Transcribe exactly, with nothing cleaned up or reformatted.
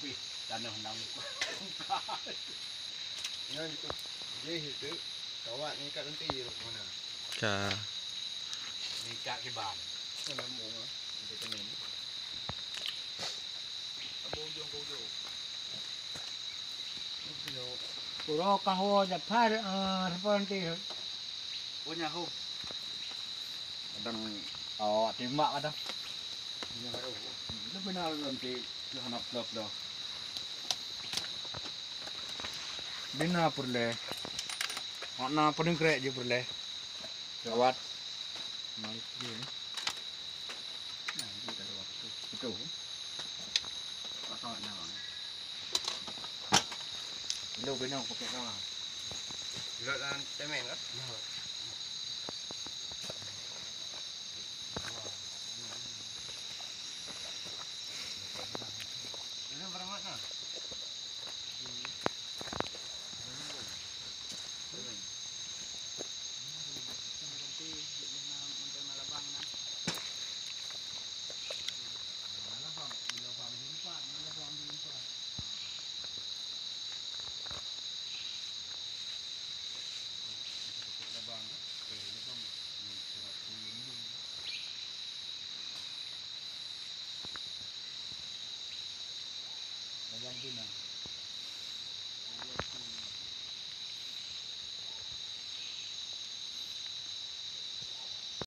Pih, tanoh nang muka. Nyan itu. Jih itu. Kawat ngikat nanti di mana? Ka. Ngikat kiban. Kan lambung ah. Itu temen. Lambung ujung ke ujung. Uroe ka ho Jafar, eh, seperti. Punya ho. Kadang awak timbak kadang. Punya baru. Itu benar nanti hana plop dah. Bina peureulée. Makna peudeueng krek jih peureulée. Gawat. Naik je. Nah, itu tak ada waktu. Betul. Pasang nak nawang. Lo benang pakai nawang. Lo dalam temeng kan? Ya. Lo berapa nak?